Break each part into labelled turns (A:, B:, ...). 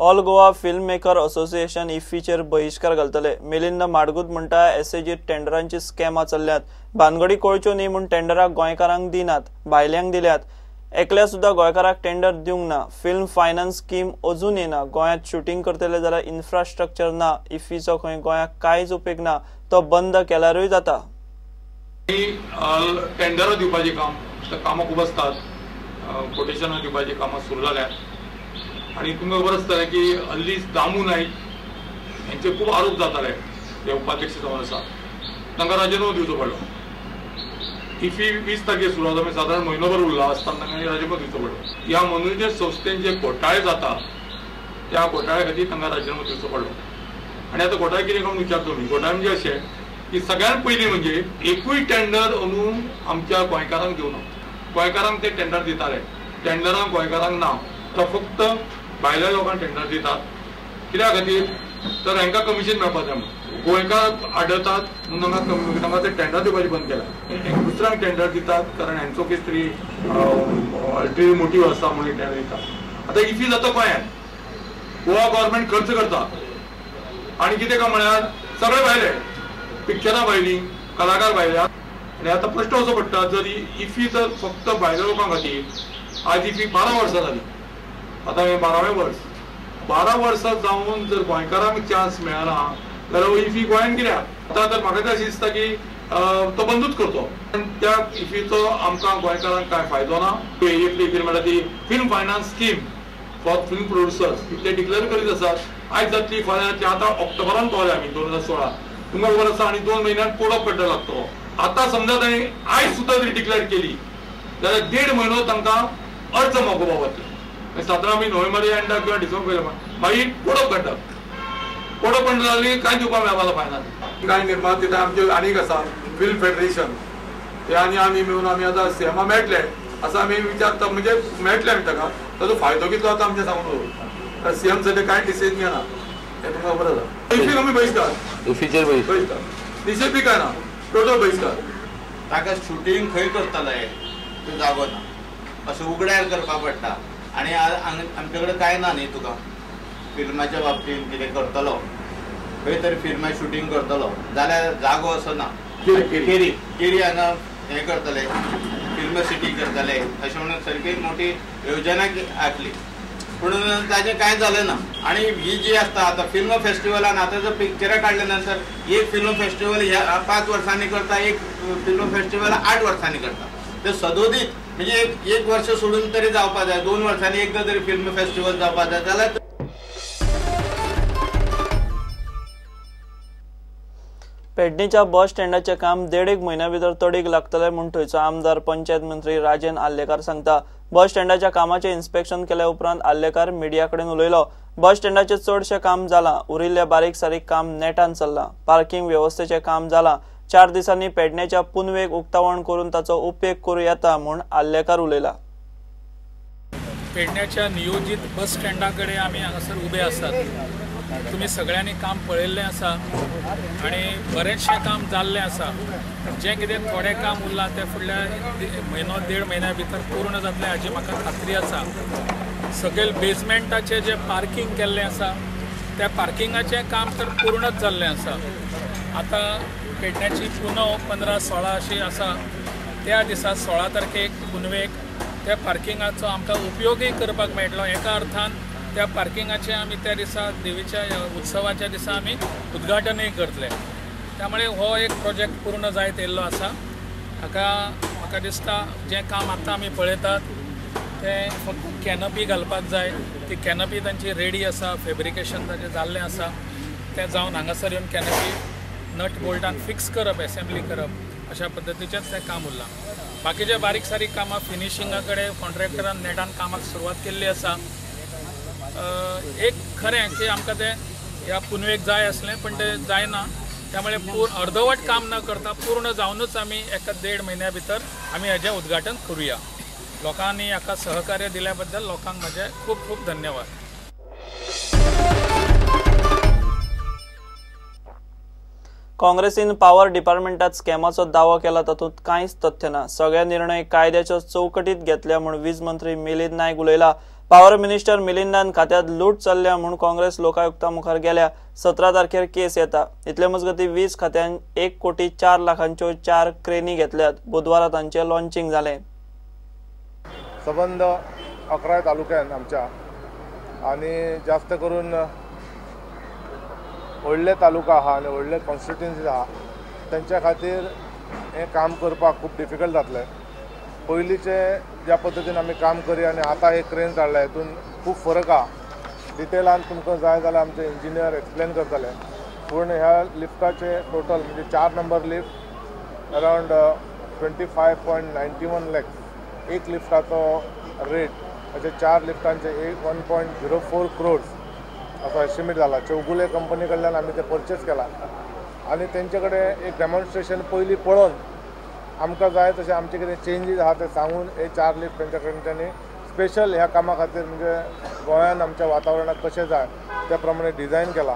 A: All Goa film maker association इफ्फीचेर बहिश्कार घालतले. मिलिंद माडगूत म्हणटा एसएजीत टेंडरांची स्कॅमां चल्ल्यात, भानगडी कळच्यो न्ही म्हूण टेंडराक गोंयकारांक दिनात, भायल्यांक दिल्यात. एकल्या सुद्दां गोंयकाराक टेंडर दिवंक ना. फिल्म फायनान्स स्कीम अजून येना. गोंयांत शुटींग करतले जाल्यार इन्फ्रास्ट्रक्चर ना. इफ्फीचो खंय गोंयाक कांयच उपेग ना, तो बंद केल्यारूय जाता.
B: टेंडरां दिवपाचें काम, कामां खूब आसतात, कोटेशनां दिवपाचीं कामां सुरू जाल्यात. आनी तुमकां खबर आसतलें की हल्लीच दामू नायक हेंचे खूब आरोप जाताले, ते उपाध्यक्ष जावन आसा, तांकां राजिनामो दिवचो पडलो. इफ्फी 20 तारखेर सुरू जाता, म्हणजे सादारण म्हयनोभर उरला आसतना तांकां राजिनामो दिवचो पडलो. ह्या मनोरंजन संस्थेन जे घोटाळे जाता त्या घोटाळ्या खातीर तांकां राजिनामो दिवचो पडलो. आनी आतां घोटाळे कितें काय विचारतो तुमी, घोटाळे म्हणजे अशें की सगळ्यांत पयलीं म्हणजे एकूय टेंडर अंदू आमच्या गोंयकारांक दिवना. गोंयकारांक ते टेंडर दिताले, टेंडरां गोंयकारांक ना, तो फक्त भायल्या लोकांक टेंडर दितात. कित्या खातीर तर हांकां कमिशन मेळपाक जाय म्हणून. गोंयकार आडतात म्हणून तांकां ते टेंडर दिवपाचें बंद केलां. दुसऱ्यांक टेंडर दितात कारण हांचो कितें तरी अल्टेरियर मोटीव आसा म्हणून टेंडर दितात. आतां इफ्फी जाता गोंयांत, गोवा गव्हर्मेंट खर्च करता आनी कितें काय म्हळ्यार सगळे भायले, पिक्चरां भायलीं, कलाकार भायले. आनी आतां प्रश्न असो पडटा, जर इफ्फी जर फक्त भायल्या लोकां खातीर, आज इफ्फी 12 वर्सां जालीं, आतां हें 12वें वर्स, 12 वर्सां जावन जर गोंयकारांक चान्स मेळना जाल्यार इफ्फी गोंयांत कित्याक? आतां तर म्हाका अशें दिसता की तो बंदूच करचो. त्या इफ्फीचो आमकां गोंयकारांक कांय फायदो ना. एकली कितें म्हणटा ती film finance scheme for film producers ते डिक्लेअर करीत आसात, आयज जातली फाल्यां जातली. आतां ऑक्टोबरान पावले आमी 2016, तुमकां खबर आसा. आनी 2 म्हयन्यान कोड ऑफ कंडक्ट लागतलो. आतां समजा तांणी आयज सुद्दां जरी डिक्लेअर केली जाल्यार 1.5 म्हयनो तांकां अर्ज मागोवपाक वतले. सादारण आमी नोव्हेंबर एंडाक किंवा डिसेंबर पयले मागीर code of conduct, code of conduct जाली कांय दिवपाक मेळपाक फायनान्स. कांय निर्माते आमचे आनीक आसा फिल्म फेडरेशन, ते आनी आमी मेळून आमी आतां सीएमा मेळटले असो आमी विचारता, म्हणजे मेळटले आमी ताका, ताचो फायदो कितलो आतां आमचें सांगून दवरता. सीएम सद्या कांय डिसिजन घेना हें तुमकां खबर आसा. इफ्फीक आमी बहिश्कार,
C: इफ्फीचेर
B: बहिश्कार, निशेध बी काय ना, टोटल बहिश्कार.
C: ताका शुटींग खंय करतले तो जागो ना, अशें उगड्यार करपाक पडटा. आनी आमचे कडेन कांय ना न्ही, तुका फिल्माच्या बाबतींत कितें करतलो, खंय तरी फिल्मां शुटींग करतलो जाल्यार जागो असो ना. केरी केरी हांगा हें करतले, फिल्म सिटी करतले अशें म्हणून सारकी मोठी योजना आखली, पूण ताजें कांय जालें ना. आनी ही जी आसता आतां फिल्म फेस्टिवलान आतां जर पिक्चरां काडल्या नंतर एक फिल्म फेस्टिवल ह्या 5 वर्सांनी करता, एक फिल्म फेस्टिवल 8 वर्सांनी करता. ते सदोदीत म्हणजे एक वर्ष सोडून तरी जावपाक जाय, 2 वर्सांनी एकदां तरी फिल्म फेस्टिवल जावपाक जाय जाल्यार.
A: पेडणेच्या बस स्टँडाचें काम 1.5 म्हयन्या भितर तडीक लागतलें म्हूण थंयचो आमदार पंचायत मंत्री राजेन आर्लेकार सांगता. बस स्टँडाच्या कामाचें इन्स्पेक्शन केल्या उपरांत आर्लेकार मिडिया कडेन उलयलो. बस स्टँडाचें चडशें काम जालां, उरिल्लें बारीक सारीक काम नेटान चल्लां. पार्किंग वेवस्थेचें काम जालां. 4 दिसांनी पेडणेच्या पुनवेक उक्तावण करून ताचो उपेग करूं येता म्हूण आर्लेकार उलयला.
D: पेडण्याच्या नियोजीत बस स्टँडा कडेन आमी हांगासर उबे आसात. तुमी सगळ्यांनी काम पळयल्लें आसा आनी बरेंचशें काम जाल्लें आसा. जें कितें थोडें काम उरलां तें फुडल्या म्हयनो 1.5 म्हयन्या भितर पूर्ण जातलें हाजी म्हाका खात्री आसा. सकयल बेजमेंटाचें जें पार्किंग केल्लें आसा त्या पार्किंगाचें काम तर पूर्णच जाल्लें आसा. आतां पेडण्याची पुनव 15-16 अशी आसा, त्या दिसा 16 तारखेक पुनवेक त्या पार्किंगाचो आमकां उपयोगय करपाक मेळटलो. एका अर्थान त्या पार्किंगाचें आमी त्या दिसा देवीच्या उत्सवाच्या दिसा आमी उद्घाटनूय करतले. त्यामुळे हो एक प्रोजेक्ट पूर्ण जायत येयल्लो आसा. हाका म्हाका दिसता जें काम आतां आमी पळयतात तें फक्त कॅनपी घालपाक जाय. ती कॅनपी तांची रेडी आसा, फेब्रिकेशन ताचें जाल्लें आसा. तें जावन हांगासर येवन कॅनपी नट बोल्टान फिक्स करप, एसेंब्ली करप अशा पद्दतीचेंच तें काम उरलां. बाकीचे बारीक सारीक कामां फिनिशिंगा कडेन कॉन्ट्रॅक्टरान नेटान कामाक सुरवात केल्ली आसा. एक खरें की आमकां तें ह्या पुनवेक जाय आसलें पण तें जायना, त्यामुळे अर्धवट काम न करता पूर्ण जावनूच आमी एका 1.5 म्हयन्या भितर आमी हेजें उद्घाटन करुया. लोकांनी हाका सहकार्य दिल्या बद्दल लोकांक म्हजे खूब खूब धन्यवाद.
A: काँग्रेसीन पावर डिपार्टमेंटात स्कॅमाचो दावो केला तातूंत कांयच तथ्य ना. सगळे निर्णय कायद्याच्या चौकटीत घेतल्या म्हूण वीज मंत्री मिलिंद नायक उलयला. पावर मिनिस्टर मिलिंदान खात्यात लूट चल्ल्या म्हूण काँग्रेस लोकायुक्ता मुखार गेल्या 17 तारखेर केस येता। इतले मजगती वीज खात्यान 1 कोटी 4 लाखांच्यो 4 क्रेनी घेतल्यात। बुधवारा तांचे लॉन्चिंग जालें।
E: सबंद 11 तालुक्यान आमच्या आनी जास्त करून व्हडले तालुका आहा आनी व्हडले कॉन्स्टिट्युएन्सी आहा तेंच्या खातीर हें काम करपाक खूब डिफिकल्ट जातलें। पयलींचे ज्या पद्दतीन आमी काम करी आनी आतां हे क्रेन्स हाडल्या हितून खूब फरक आहा। डिटेलान तुमकां जाय जाल्यार आमचे इंजिनियर एक्सप्लेन करतले, पूण ह्या लिफ्टाचे टोटल म्हणजे 4 नंबर लिफ्ट अरावंड 25.91 लॅक्स एक लिफ्टाचो रेट, अशे 4 लिफ्टांचे 1.04 क्रोर्स असो एस्टिमेट जाला। चौगुले कंपनी कडल्यान आमी ते परचेस केला आनी तेंचे कडेन एक डेमॉन्स्ट्रेशन पयलीं पळोवन आमकां जाय तशें आमचे कितें चेंजीस आहा ते सांगून हे 4 लिफ्ट तेंच्या कडच्यानी स्पेशल ह्या कामा खातीर म्हणजे गोंयान आमच्या वातावरणाक कशें जाय त्या प्रमाणे डिझायन केला।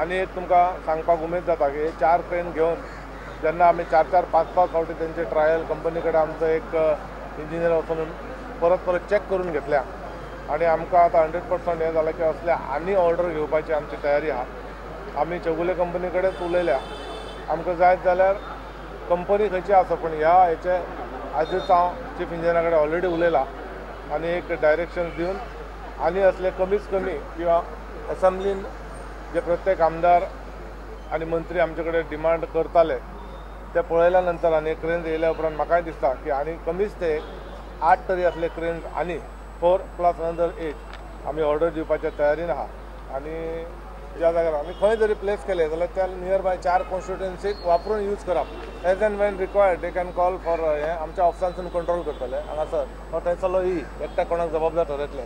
E: आनी एक तुमकां सांगपाक उमेद जाता की हे 4 क्रेन घेवन जेन्ना आमी 4-4, 5-5 फावटी तेंचे ट्रायल कंपनी कडेन आमचो एक इंजिनियर वचून परत परत चॅक करून घेतल्या आनी आमकां आतां 100% हें जालां की असले आनी ऑर्डर घेवपाची आमची तयारी आहा। आमी चौगुले कंपनी कडेन उलयल्या, आमकां जायत जाल्यार कंपनी खंयची आसा पूण ह्या हेचे आजूच हांव चीफ इंजिनियरा कडेन ऑलरेडी उलयला आनी एक डायरेक्शन दिवन आनी असले कमीच कमी किंवा एसेंब्लीन जे प्रत्येक आमदार आनी मंत्री आमचे कडेन डिमांड करताले ते पळयल्या नंतर आनी क्रेन्स येयल्या उपरांत म्हाकाय दिसता की आनी कमीच ते 8 तरी असले क्रेन्स आनी 4 + अनदर 8 आमी ऑर्डर दिवपाच्या तयारीन आहा। आनी ज्या जाग्यार आमी खंय जरी प्लेस केले जाल्यार त्या नियर बाय 4 कॉन्स्टिट्युएन्सीक वापरून यूज करप। As and when required they can call for हें आमच्या ऑफिसांसून कंट्रोल करतले हांगासर थंयसरलो ही एकट्या कोणाक जबाबदार ठरयतले।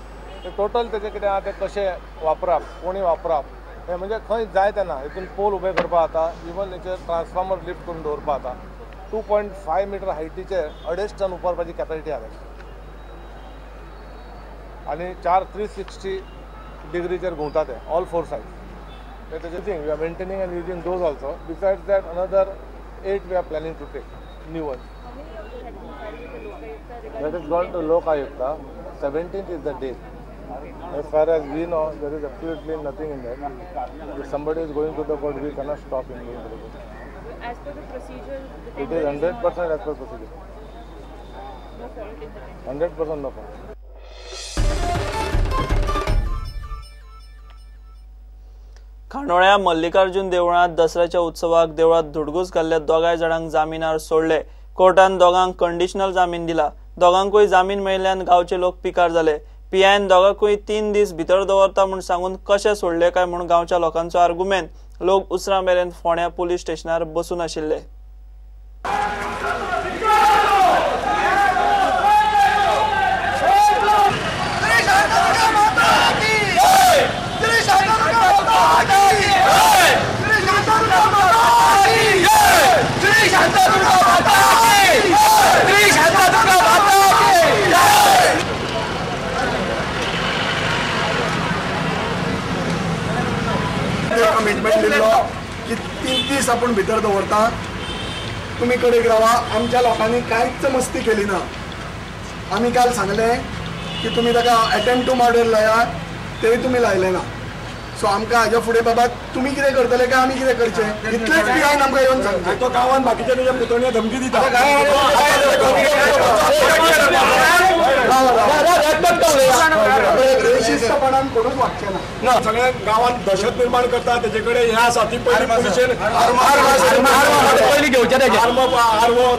E: टोटल तेजें कितें आहा तें कशें वापरप, कोणी वापरप हें म्हणजे खंय जाय तेन्ना हितून पोल उबे करपा जाता, इवन हेचेर ट्रान्सफॉर्मर लिफ्ट करून दवरपा जाता। 2.5 मिटर हायटीचेर 2.5 टन उबारपाची कॅपेसिटी आहा आनी 4 360 डिग्रीचेर घुंवता ते all 4 sides. We are maintaining and using those also. Besides that, another 8 we are planning to take new ones.
F: How many of those have been filed with the Lokayukta?
E: That has gone to Lokayukta. 17th is the date. As far as we know, there is absolutely nothing in that. If somebody is going to the court, we cannot stop him going to the court.
F: As per the procedure, the
E: it is 100% as per procedure.
F: No fault in the tender.
E: 100% no fault.
A: खांडोळ्या Mallikarjun देवळांत दसऱ्याच्या उत्सवाक देवळांत धुडगूस घाल्ल्या 2 जाणांक जामिनार सोडले। कोर्टान 2 conditional जामीन दिला। 2 जामीन मेळिल्ल्यान गांवचे लोक पिकार जाले। पीआयन 2 3 दीस भितर दवरता म्हूण सांगून कशें सोडले काय म्हूण गांवच्या लोकांचो आर्गुमेंट। लोक उसरां मेरेन फोंड्या पुलीस स्टेशनार बसून आशिल्ले।
G: कमिटमेंट दिल्लो की 3 दीस आपूण भितर दवरता, तुमी कडेक रावा। आमच्या लोकांनी कांयच मस्ती केली ना। आमी काल सांगलें की तुमी ताका अटेम्प्ट टू मर्डर लायात, तेय तुमी लायले ना। सो आमकां हाज्या फुडें बाबा तुमी कितें करतले काय आमी कितें करचें इतलेंच पिआयन आमकां येवन सांगचें।
H: तो गांवान बाकीच्या तुज्या पुतणये धमकी दिता।
G: बेशिस्तपणान कोणूच वागचें ना।
H: सगळ्या गांवान दहशत निर्माण करता। तेजे कडेन हें आसा ती पयली पुलिशेन पयली घेवचें, आर्म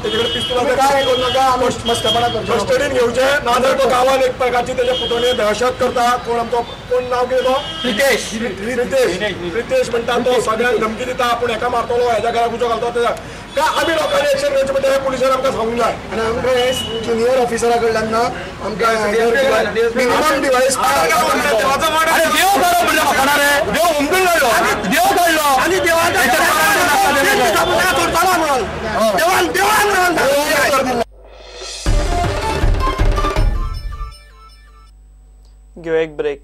H: तेजे कडेन पिस्तूल आसा,
G: काय करूं नाका, आमी मस्तेपणां करचें,
H: कस्टडीन घेवचें। नाजाल्यार तो गांवान एक प्रकारची तेजे पुतणये दहशत करता। कोण आमचो कोण नांव कितें तो
G: रितेश,
H: रितेश, रितेश म्हणटा तो सगळ्यांक धमकी दिता, आपूण हेका मारतलो, हेज्या घरा उजो घालतो। काय आमी लोकांनी एक्शन घेवचें म्हणटा हें पुलिसान आमकां सांगूंक जाय।
G: आनी आमकां हे ज्युनियर ऑफिसरा कडल्यान ना आमकां मिनिमम डिवायस
A: घेवया एक ब्रेक।